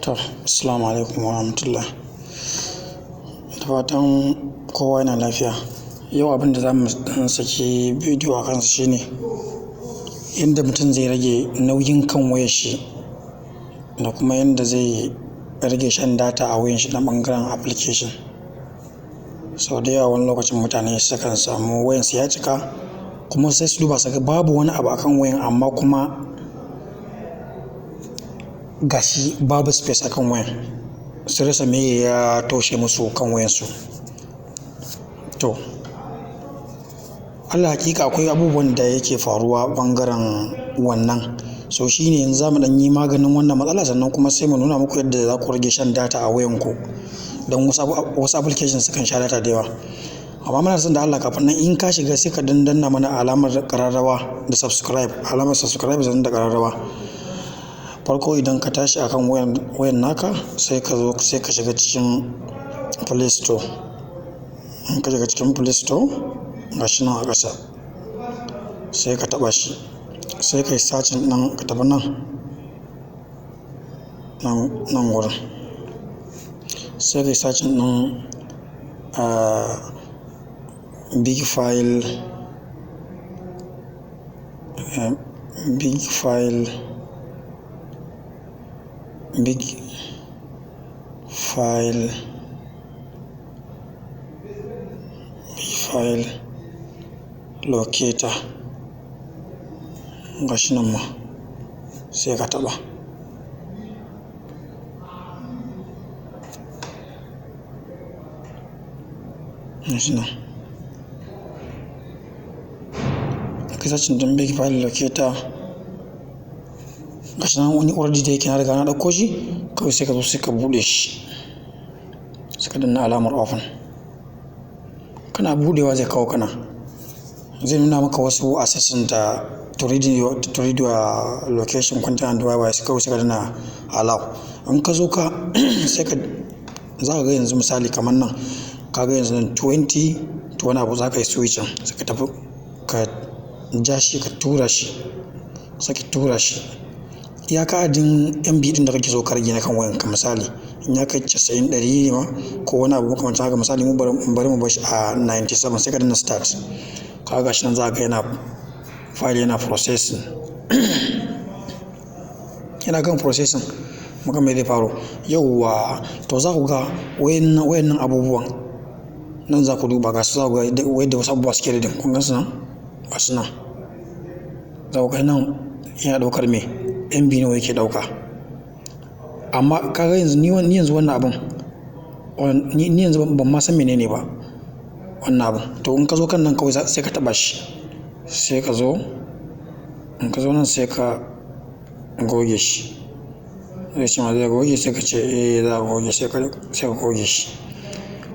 To, assalamu alaikum warahmatullah. Da fatan kowa yana lafiya. Yau abin da za mu ɗan saki bidiyo a kansa shine yadda mutum zai rage nauyin kan wayar shi da kuma yadda zai rage shan data a wayan shi na ɓangaren application. Sau da yawa wani lokacin mutane sukan samu wayansu ya cika, kuma sai su duba su ga babu wani abu akan wayan, amma kuma gashi babu space akan wayan. Su rasa me ya toshe musu kan wayansu. To, Allah hakika akwai abubuwan da yake faruwa ɓangaren wannan. So shine yanzu za mu ɗan yi maganin wannan matsala, sannan kuma sai mu nuna muku yadda za ku rage shan data a wayanku. Don wasu applications sukan sha data da yawa. Amma muna son da Allah kafin nan in ka shiga sai ka danna mana alamar ƙararrawa da subscribe, alamar subscribe sannan da ƙararrawa. Farko idan ka tashi akan wayan naka, sai ka zo sai ka shiga cikin Play Store. In ka shiga cikin Play Store, gashi nan a ƙasa, sai ka taɓa shi. Sai ka yi searching ɗin, ka tafi nan wurin. Sai ka yi searching ɗin big file, big file, big file locator. Gashi nan ma sai ka taɓa. Gashi nan. Ka searching ɗin big file locator. Gashi nan wani already da yake na riga na ɗauko shi, kawai sai ka zo sai ka buɗe shi. Sai ka danna alamar open. Kana buɗewa zai kawo ka nan. Zai nuna maka wasu accessing da to read your location content and why kawai sai ka danna allow. In ka zo ka sai ka za ka ga yanzu misali kamar nan, ka ga yanzu nan 20 to wani abu, za ka yi switching, sai ka tafi ka ja shi, ka tura shi, sai ka tura shi. Iyaka adadin MB ɗin da kake so ka rage na kan wayanka, misali in ya kai 90, 100 ne ma ko wani abu makamancin haka, misali mu bari mu barshi a 97, sai ka danna start. Ka ga gashi nan, za ka ga yana file, yana processing. Yana kan processing, muga me zai faru. Yauwa, to za ku ga wayannan abubuwan nan, za ku duba ga su, za ku ga yadda wasu abubuwa suke reading. Kun gan su nan? Ga su nan. Za ku ga nan yana ɗaukar me? MB nawa yake ɗauka. Amma ka ga yanzu ni yanzu wannan abun, ni yanzu ban ma san menene ba wannan abun. To, in ka zo kan nan kawai sai ka taɓa shi. Sai ka zo, in ka zo nan sai ka goge shi. Zai ce ma zai goge, sai ka ce eh, za a goge, sai ka goge shi.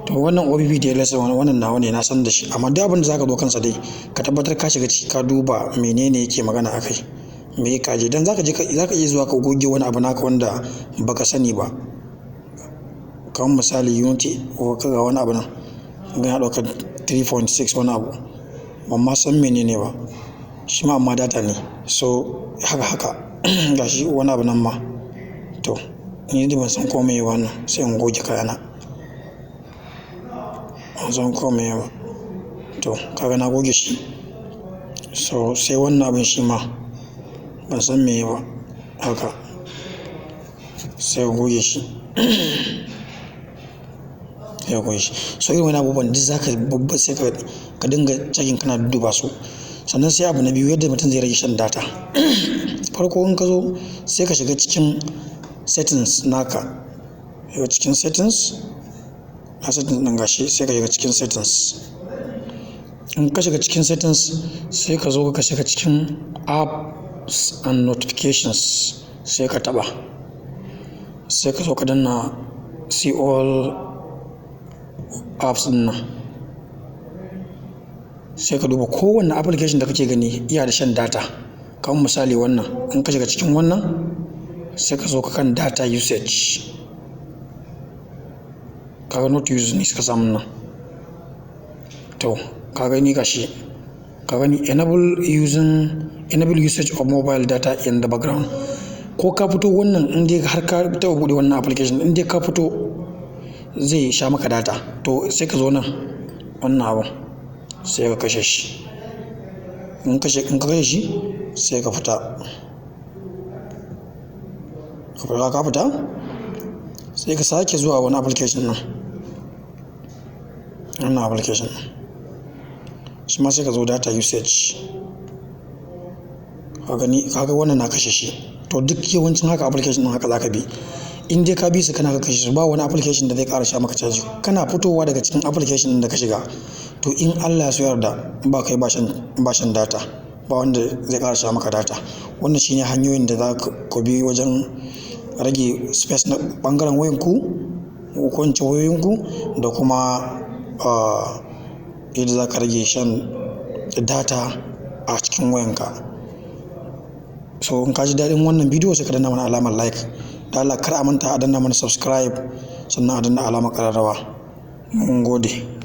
To, wannan OBB da ya lasa wannan nawa ne, na san da shi. Amma duk abin da za ka zo kansa dai, ka tabbatar ka shiga ciki ka duba menene yake magana a kai. Me ka je? Dan za ka iya zuwa ka goge wani abu naka wanda ba ka sani ba. Kamar misali Unity, ko ka ga wani abu nan. Ga ya ɗauka 3.6 wani abu. Ban ma san menene ba. Shi ma amma data ne. So haka haka. Ga shi wani abu nan ma. To, ni dai ban san kome wannan, sai in goge kayana. Ban san kome ba. To, ka ga na goge shi. So sai wannan abun shi ma ban san meye ba haka. Sai goge shi. Sai goge shi. So irin wannan abubuwan duk za ka babba sai ka dinga checking, kana dudduba su. Sannan sai abu na biyu, yadda mutum zai rage shan data. Farko in ka zo sai ka shiga cikin settings naka. Shiga cikin settings. A settings ɗin gashi, sai ka shiga cikin settings. In ka shiga cikin settings, sai ka zo ka shiga cikin apps and notifications, sai ka taɓa. Sai ka zo ka danna see all apps ɗin nan. Sai ka duba kowanne application da kake gani iya da shan data. Kamar misali wannan, in ka shiga cikin wannan sai ka zo ka kan data usage. Kaga not use ne suka samu nan. To, ka gani gashi. Ka gani enable usage of mobile data in the background. Ko ka fito wannan, in dai har ka taɓa buɗe wannan application, in dai ka fito zai sha maka data. To sai ka zo nan, wannan abun, sai ka kashe shi. In ka kashe shi, sai ka fita. Ka fita, sai ka sake zuwa wani application nan, wannan application ɗin shi ma, sai ka zo data usage. Ka gani, kaga wannan na kashe shi. To duk yawancin haka application ɗin haka zaka bi. In dai ka bi su kana ka kashe su, ba wani application da zai ƙara sha maka caji. Kana fitowa daga cikin application ɗin da ka shiga, to in Allah ya so yarda, ba kai ba shan data, ba wanda zai ƙara sha maka data. Wannan shine hanyoyin da za ku bi wajen rage space na ɓangaren wayanku ko in ce wayoyinku, da kuma yadda za ka rage shan data a cikin wayanka. So in ka ji daɗin wannan bidiyo, sai ka danna mana alamar like. Da Allah kar a manta a danna mana subscribe, sannan a danna alamar ƙararrawa. Mun gode.